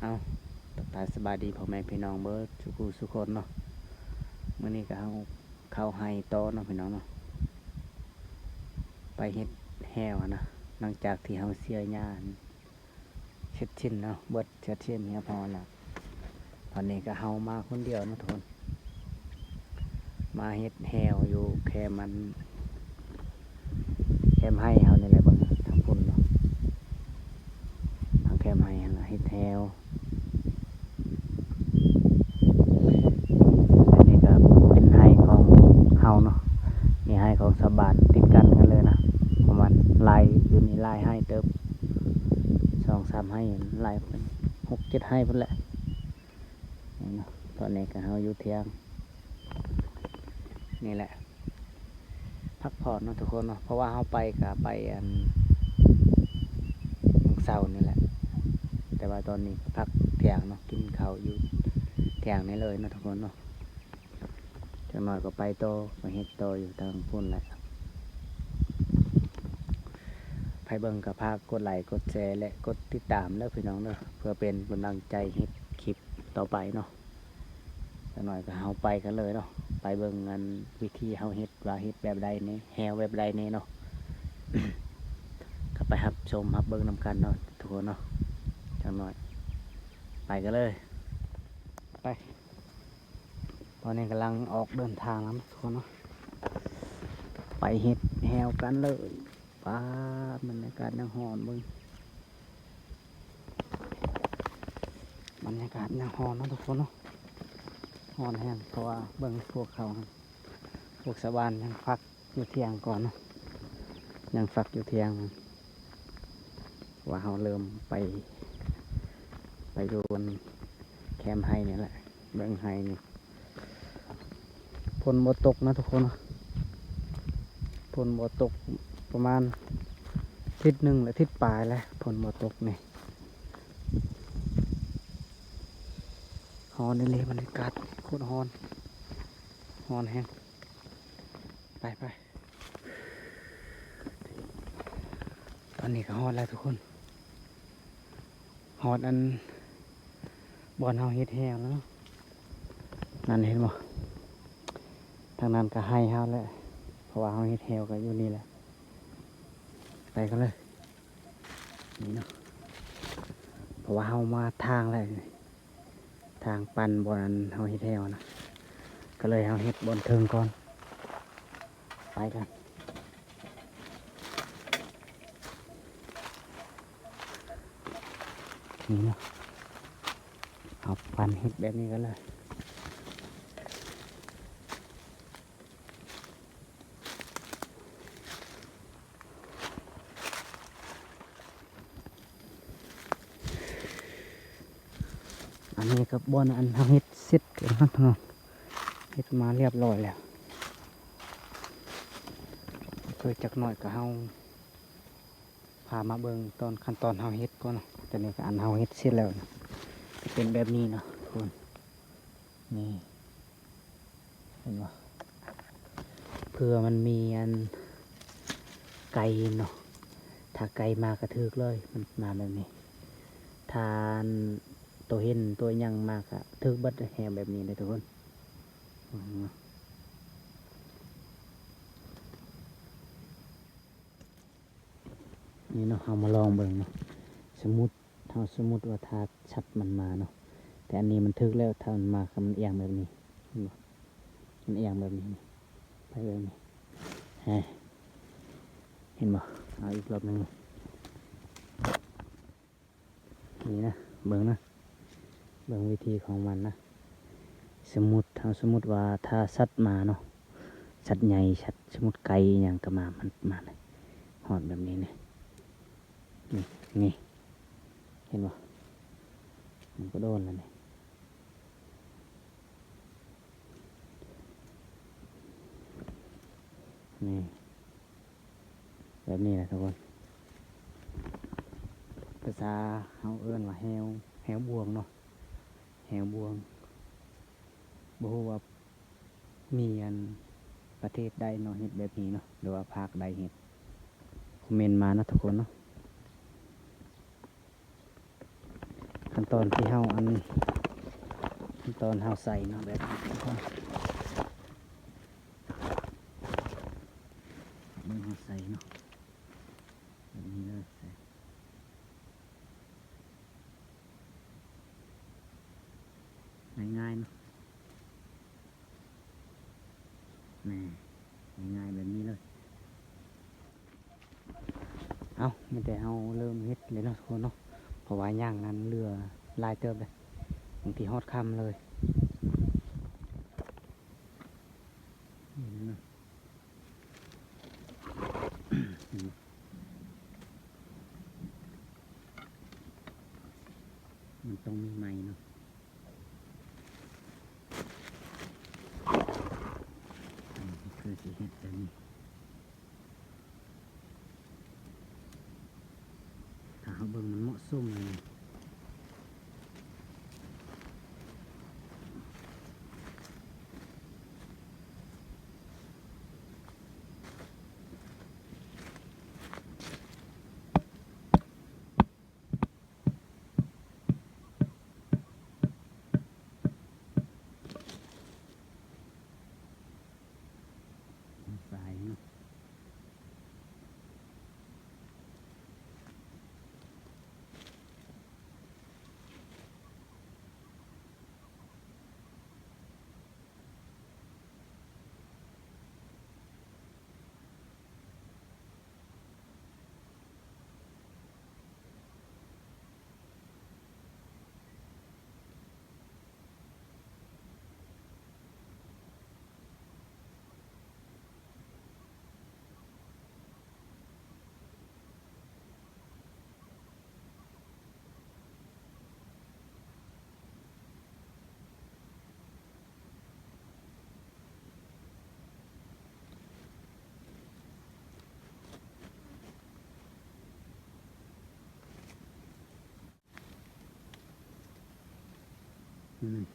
ເອົາ ທັກທາຍສະບາຍດີພໍ່ແມ່ພີ່ນ້ອງເບິດສູ່ຜູ້ສູ່ຄົນເນາະ. ມື້ນີ້ກໍເຮົາເຂົ້າໄຮ່ຕໍ່ເນາະພີ່ນ້ອງເນາະ ໄປເຮັດແຮ້ວຫັ້ນນະ ຫຼັງຈາກທີ່ເຮົາເສຍຫຍ້າເຊັດຊິ້ນເນາະ ເບິດເຊັດຊິ້ນຮຽບຮ້ອຍແລ້ວ. ຕອນນີ້ກໍເຮົາມາຄົນດຽວເນາະທຸກຄົນ ມາເຮັດແຮ້ວຢູ່ແຄມອັນ ແຄມໄຮ່ເຮົານີ້ແຫຼະ ເບິ່ງທາງພຸ້ນເນາະ ທາງແຄມໄຮ່ຫັ້ນລະເຮັດແຮ້ວ. ອັນນີ້ກໍເປັນໄຮ່ຂອງເຮົາເນາະ ມີໄຮ່ຂອງຊາວບ້ານຕິດກັນກັນເລີຍນະ ປະມານຫຼາຍ ຢູ່ນີ້ຫຼາຍໄຮ່ເຕີບ ສອງສາມໄຮ່ ຫຼາຍເປັນຫົກເຈັດໄຮ່ພຸ້ນແຫຼະ. ນີ້ເນາະ ຕອນນີ້ກໍເຮົາຢູ່ຖຽງນີ້ແຫຼະ ພັກຜ່ອນເນາະທຸກຄົນເນາະ ເພາະວ່າເຮົາໄປກໍໄປອັນ ວັນເສົານີ້ແຫຼະ ແຕ່ວ່າຕອນນີ້ກໍພັກຖຽງເນາະ ກິນເຂົ້າຢູ່ຖຽງນີ້ເລີຍເນາະທຸກຄົນເນາະ. ຈັກໜ້ອຍກໍໄປຕໍ່ ໄປເຮັດຕໍ່ຢູ່ທາງພຸ້ນແຫຼະ. ໃຜເບິ່ງກໍຝາກກົດໄລ ກົດແຊ ແລະ ກົດຕິດຕາມເດີພີ່ນ້ອງເດີ ເພື່ອເປັນກຳລັງໃຈເຮັດຄລິບຕໍ່ໄປເນາະ. ຈັກໜ້ອຍກໍເຮົາໄປກັນເລີຍເນາະ ໄປເບິ່ງອັນວິທີເຮົາເຮັດວ່າເຮັດແບບໃດແດ່ ແຮ້ວແບບໃດແດ່ເນາະ ກໍໄປຮັບຊົມຮັບເບິ່ງນຳກັນເນາະທຸກຄົນເນາະ. ຈັກໜ້ອຍໄປກັນເລີຍ ໄປ. ຕອນນີ້ກຳລັງອອກເດີນທາງແລ້ວທຸກຄົນເນາະ ໄປເຮັດແຮ້ວກັນເລີຍ. ປາດ ບັນຍາກາດຍັງຮ້ອນ ເບິ່ງ ບັນຍາກາດຍັງຮ້ອນເນາະທຸກຄົນເນາະ ຮ້ອນແຮງ ເພາະວ່າເບິ່ງພວກເຂົາ ພວກຊາວບ້ານຍັງພັກຢູ່ຖຽງກ່ອນເນາະ ຍັງພັກຢູ່ຖຽງ ເພາະວ່າເຮົາເລີ່ມໄປ ໄປຢູ່ອັນແຄມໄຮ່ນີ້ແຫຼະ ເບິ່ງໄຮ່ນີ້ ຝົນບໍ່ຕົກນະທຸກຄົນເນາະ ຝົນບໍ່ຕົກປະມານທິດໜຶ່ງ ແລະ ທິດປາຍແລ້ວ ຝົນບໍ່ຕົກນີ້. ຮ້ອນອີ່ຫຼີ ບັນຍາກາດໂຄດຮ້ອນ ຮ້ອນແຮງ. ໄປໆ ຕອນນີ້ກໍຮອດແລ້ວທຸກຄົນ ຮອດອັນບ່ອນເຮົາເຮັດແຮ້ວແລ້ວເນາະ ນັ້ນເຫັນບໍ່ ທາງນັ້ນກໍໄຮ່ເຮົາແຫຼະ ເພາະວ່າເຮົາເຮັດແຮ້ວກໍຢູ່ນີ້ແຫຼະ. ໄປກັນເລີຍ ນີ້ເນາະ ເພາະວ່າເຮົາມາທາງແລ້ວ ທາງປັນບ່ອນອັນເຮົາເຮັດແຮ້ວນະ ກໍເລີຍເຮົາເຮັດບ່ອນເທິງກ່ອນ ໄປກັນ ນີ້ເນາະ ເຮົາປັນເຮັດແບບນີ້ກັນເລີຍ. ອັນນີ້ກໍບ່ອນອັນເຮົາເຮັດເສັດແລ້ວເນາະ ເຮັດມາຮຽບຮ້ອຍແລ້ວ ຄືຈັກໜ້ອຍກໍເຮົາພາມາເບິ່ງຕອນ ຂັ້ນຕອນເຮົາເຮັດກ່ອນເນາະ. ຕອນນີ້ກໍອັນເຮົາເຮັດເສັດແລ້ວນະ ເປັນແບບນີ້ເນາະທຸກຄົນ ນີ້ ເຫັນບໍ່ ເພື່ອມັນມີອັນໄກ່ເນາະ ຖ້າໄກ່ມາກໍຖືກເລີຍ ມັນມາແບບນີ້ ຖ້າອັນໂຕເຫັນໂຕຫຍັງມາກໍຖືກເບິດ ແຮ້ວແບບນີ້ເດ້ທຸກຄົນ ນີ້ເນາະ ເຮົາມາລອງເບິ່ງເນາະ ສົມມຸດ ເຮົາສົມມຸດວ່າຖ້າສັດມັນມາເນາະ ແຕ່ອັນນີ້ມັນຖືກແລ້ວ ຖ້າມັນມາ ມັນອຽງແບບນີ້ ເຫັນບໍ່ ມັນອຽງແບບນີ້ ໄປແບບນີ້ ເຫັນບໍ່ ເອົາອີກລອບໜຶ່ງ ນີ້ນະ ເບິ່ງນະ ເບິ່ງວິທີຂອງມັນນະ ສົມມຸດ ເຮົາສົມມຸດວ່າຖ້າສັດມາເນາະ ສັດໃຫຍ່ ສັດ ສົມມຸດໄກ່ອີ່ຫຍັງກໍມາ ມັນມາ ຮອດແບບນີ້ນີ້ ນີ້ ນີ້ ເຫັນບໍ່ ມັນກໍໂດນແລ້ວນີ້ ນີ້ ແບບນີ້ແຫຼະທຸກຄົນ ພາສາເຮົາເອີ້ນວ່າແຮ້ວ ແຮ້ວບ່ວງເນາະ ແຮ້ວບ່ວງ ບໍ່ຮູ້ວ່າມີອັນປະເທດໃດເນາະເຮັດແບບນີ້ເນາະ ຫຼືວ່າພາກໃດເຮັດ ຄອມເມັນມາເນາະທຸກຄົນເນາະ. ຂັ້ນຕອນທີ່ເຮົາ ອັນ ຂັ້ນຕອນເຮົາໃສ່ເນາະ ແບບນີ້ທຸກຄົນ ເບິ່ງເຮົາໃສ່ເນາະ ແບບນີ້ເລີຍ ໃສ່ ງ່າຍໆເນາະ ແນ່ ງ່າຍໆແບບນີ້ເລີຍ. ເອົ້າ ມີແຕ່ເຮົາເລີ່ມເຮັດເລີຍເນາະທຸກຄົນເນາະ ເພາະວ່າຍ່າງນັ້ນເຫຼືອຫຼາຍເຕີບເດ້ ບາງທີຮອດຄ່ຳເລີຍ ນີ້ເນາະ ມັນຕ້ອງມີໄມ້ເນາະ ຄືຊິເຮັດແບບນີ້ ຖ້າເຮົາເບິ່ງມັນເໝາະສົມແລ້ວນີ້ ສາຍເນາະ. ອືມ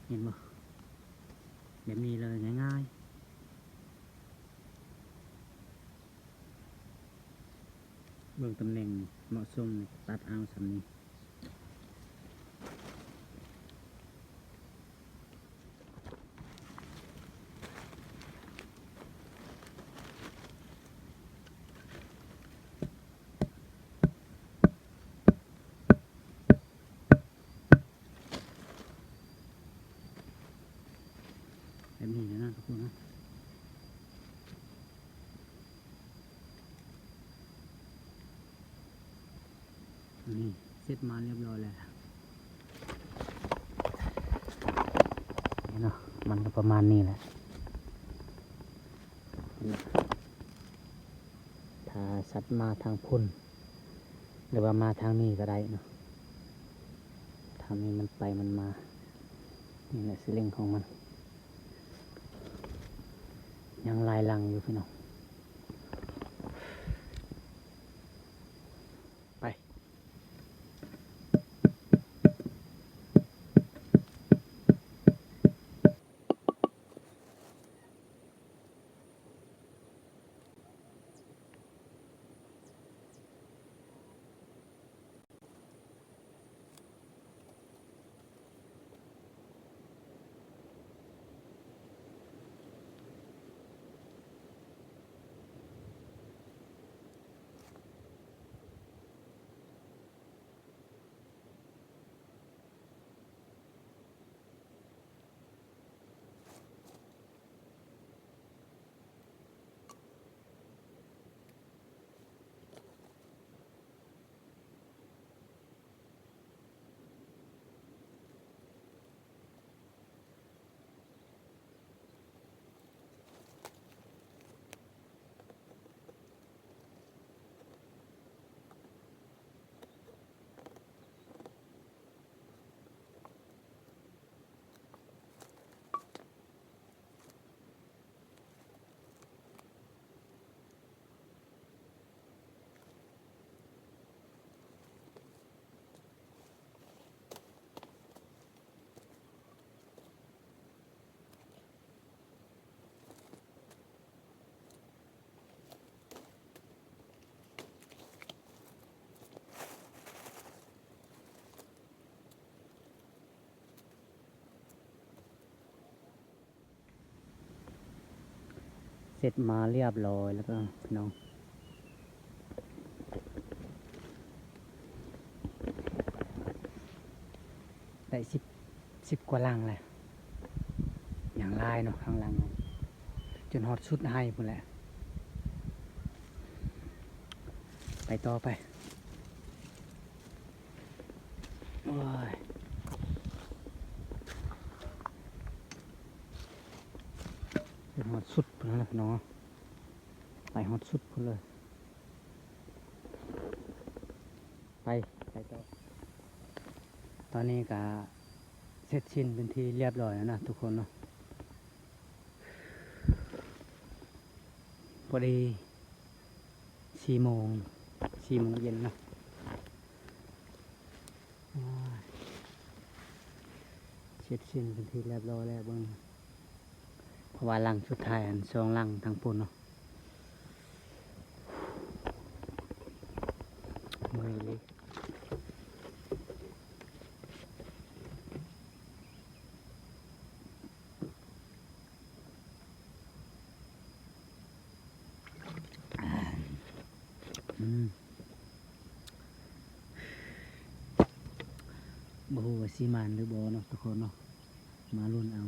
ເຫັນບໍ່ ແບບນີ້ເລີຍ ງ່າຍໆ ເບິ່ງຕຳແໜ່ງເໝາະສົມ ຕັດເອົາສ່ຳນີ້. ແບບນີ້ເນາະທຸກຄົນເນາະ. ນີ້ ເສັດມາຮຽບຮ້ອຍແລ້ວ ນີ້ເນາະ ມັນກໍປະມານນີ້ແຫຼະ ຖ້າສັດມາທາງພຸ້ນ ຫຼືວ່າມາທາງນີ້ກໍໄດ້ເນາະ ທາງນີ້ມັນໄປມັນມາ ນີ້ແຫຼະສະລິງຂອງມັນ ຍັງຫຼາຍຫຼັງຢູ່ພີ່ນ້ອງ. ໄປ. ເຮັດມາລຽບລ້ອຍແລ້ວກໍ ພີ່ນ້ອງ ໄດ້ສິບ ສິບກວ່າຫຼັງແລ້ວ ຍັງຫຼາຍເນາະ ຂ້າງຫຼັງ ຈົນຮອດສຸດໄຮ່ພຸ້ນແຫຼະ ໄປຕໍ່ໄປ. ໂອ້ຍ ໄປຮອດສຸດພຸ້ນແຫຼະເນາະ ໄປຮອດສຸດພຸ້ນເລີຍ ໄປ ໄປຕໍ່. ຕອນນີ້ກະເສັດສິ້ນເປັນທີ່ລຽບລ້ອຍແລ້ວນະທຸກຄົນເນາະ. ພໍດີສີ່ໂມງ ສີ່ໂມງເຢັນເນາະ ໂອ້ຍ ເສັດສິ້ນເປັນທີ່ລຽບລ້ອຍແລ້ວເບິ່ງ ເພາະວ່າຫຼັງສຸດທ້າຍຫັ້ນ ສອງຫຼັງທາງພຸ້ນເນາະ ເມື່ອຍເລີຍ. ອືມ ບໍ່ຮູ້ວ່າຊິໝານຫຼືບໍ່ເນາະທຸກຄົນເນາະ ມາລຸ້ນເອົາ.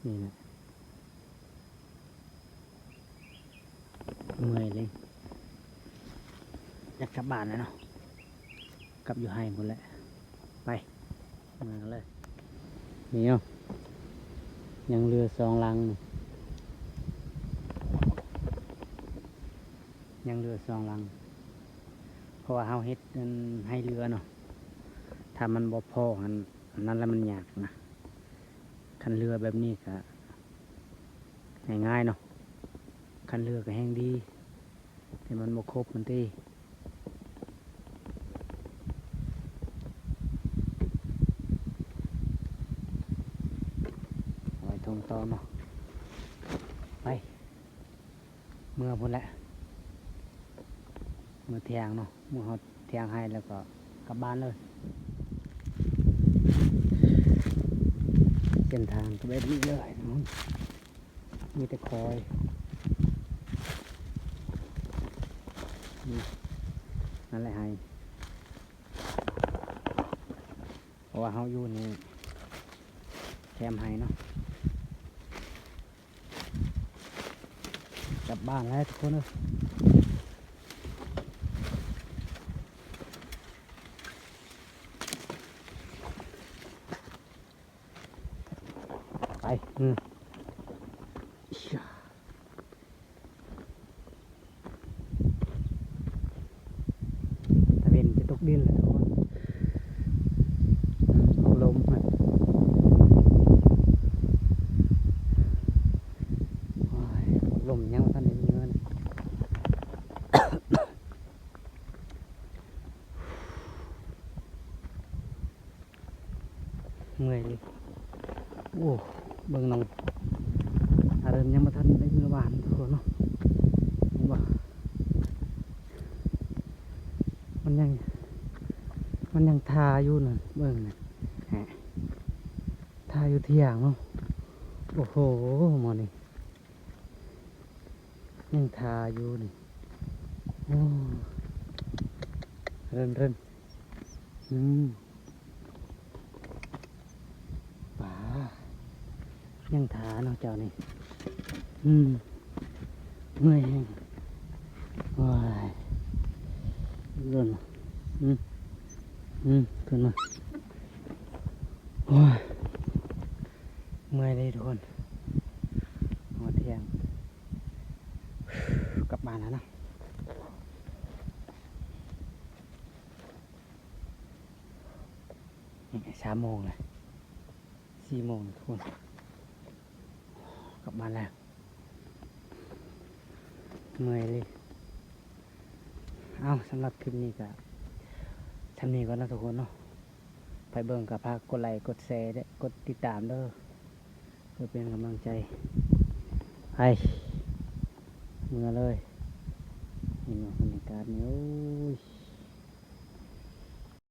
ນີ້ແຫຼະ ເມື່ອຍເລີຍ ຢາກກັບບ້ານແລ້ວເນາະ ກັບຢູ່ໄຮ່ພຸ້ນແຫຼະ ໄປ ເມືອກັນເລີຍ. ນີ້ເນາະ ຍັງເຫຼືອສອງຫຼັງ ຍັງເຫຼືອສອງຫຼັງ ເພາະວ່າເຮົາເຮັດອັນໄຮ່ເຫຼືອເນາະ ຖ້າມັນບໍ່ພໍຫັ້ນ ອັນນັ້ນລະມັນຍາກນະ ຄັນເຫຼືອແບບນີ້ກະງ່າຍໆເນາະ ຄັນເຫຼືອກະແຮ່ງດີ ແຕ່ມັນບໍ່ຄົບຫັ້ນຕິ ໄວ້ທົ່ງຕໍ່ເນາະ ໄປ ເມືອພຸ້ນແຫຼະ ເມືອຖຽງເນາະ ເມືອຮອດຖຽງໄຮ່ແລ້ວກໍກັບບ້ານເລີຍ. ເສັ້ນທາງກໍແບບນີ້ເລີຍເນາະ ມີແຕ່ຄອຍ ນີ້ ນັ້ນແຫຼະໄຮ່ ເພາະວ່າເຮົາຢູ່ນີ້ແຄມໄຮ່ເນາະ. ກັບບ້ານແລ້ວທຸກຄົນເອີຍ ໄປ ອືມ ຕາເວັນຈະຕົກດິນແລ້ວທຸກຄົນ ອືມ ລົມຫັ້ນ ໂອ້ຍ ລົມຍັງບໍ່ທັນໄດ້ເມືອນະ ເມື່ອຍເລີຍ ໂອ້ ເບິ່ງນ້ອງອາເລີ່ມຍັງບໍ່ທັນໄດ້ເມືອບ້ານທຸກຄົນເນາະ ເຫັນບໍ່ ມັນຍັງ ມັນຍັງທ່າຢູ່ນະ ເບິ່ງນະ ແຮະ ທ່າຢູ່ຖຽງເນາະ ໂອ້ໂຫ ໝໍນີ້ ຍັງທ່າຢູ່ນີ້ ໂອ້ ເລີ່ນໆ ອືມ ປາ ຍັງທ່າເນາະເຈົ້ານີ້ ອືມ ເມື່ອຍແຮງ ໂອ້ຍ ເລີ່ນ ອືມ ອືມ ຂຶ້ນມາ ໂອ້ຍ ເມື່ອຍເລີຍທຸກຄົນ ຮອດທ່ຽງ ກັບບ້ານແລ້ວເນາະ ນີ້ສາມໂມງແລ້ວ ສີ່ໂມງທຸກຄົນ ກັບບ້ານແລ້ວ ເມື່ອຍເລີຍ ເອົ້າ ສຳລັບຄລິບນີ້ກະຊ່ຳນີ້ກ່ອນເນາະທຸກຄົນເນາະ ໃຜເບິ່ງກໍຝາກກົດໄລ ກົດແຊ ແລະ ກົດຕິດຕາມເດີ້ ເພື່ອເປັນກຳລັງໃຈ ໄປ ເມືອເລີຍ ເຫັນບໍ່ ບັນຍາກາດນີ້ ໂອ້